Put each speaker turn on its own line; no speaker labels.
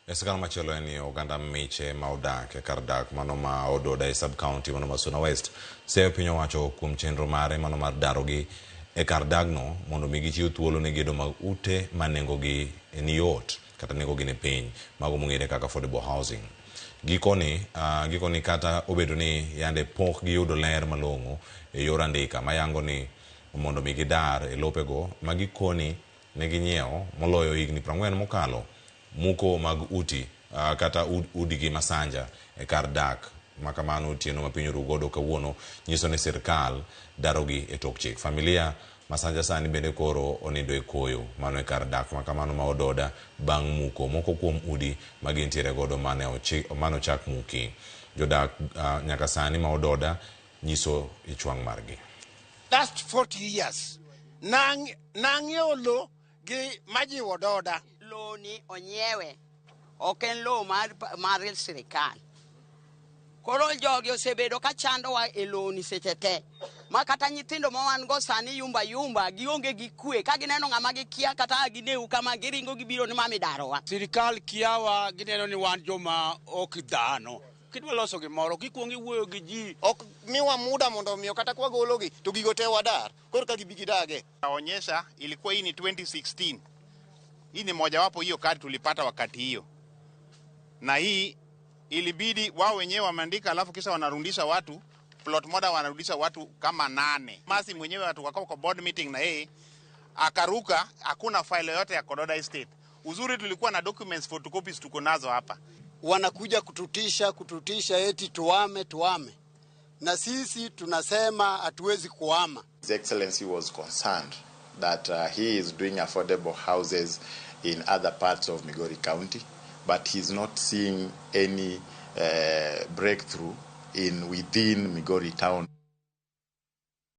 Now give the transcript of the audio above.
E sigana machielo en ni oganda miche ma odak e kar dak mano ma Ododa e sub county mano ma Suna West seyo piny owacho kuom chenro mare mano mar darogi e kar dagno mondo mi gichiw thuolo ne gedo mag ute ma nengogi ni yot kata nengogi ni piny, mago mong'ere kaka affordable housing. Gikoni, gikoni kata obedo ni yande pok giyudo ler malong'o e yor andika mayango ni mondo mi gidar e lopego ma gikoni ne ginyiewo moloyo higni 40 mokalo, muko mag uti kata udigi masanja e kar dak ma kamano otieno ma piny oru godo kawuono nyiso ni sirkal darogi e tok chik. Familia masanja sani bende koro onindo e koyo mano e kar dak ma kamano ma Ododa bang' muko moko kuom udi ma gintiere godo mane ochak muki. Jodak nyaka sani ma Ododa nyiso ich wang' margi.
Last 40 years nang'iewo lo gi majiwo Ododa.
Lo ni onyiewe, ok en lo mar sirikal. Koro jogi osebedo ka chandowa e loni seche te. Ma kata nyithindo ma wan go sani yumba yumba, gionge gi kwe. Ka gineno ng'ama gikia kata gineu kama giringo gibiro ni mami darowa.
Sirikal kiawa, gineno ni wan joma ok dhano. Kidwa loso gimoro, kikuongo iwuoyo gi ji.
Ok miwa muda mondo omiyo kata kwagologi to gigo te wadar. Koro ka gibi gidage.
Onyesha ilikuwa hii ni 2016. Hii ni mojawapo hiyo kadi tulipata wakati hiyo. Na hii ilibidi wao wenyewe wameandika, alafu kisha wanarudisha watu plot moja, wanarudisha watu kama 8. Masi mwenyewe watu wakao kwa board meeting na yeye akaruka, hakuna file yoyote ya Kododa Estate. Uzuri tulikuwa na documents, photocopies tuko nazo hapa.
Wanakuja kututisha eti tuame, tuame. Na sisi tunasema hatuwezi kuama.
His Excellency was concerned that he is doing affordable houses in other parts of Migori County, but he's not seeing any breakthrough within Migori town.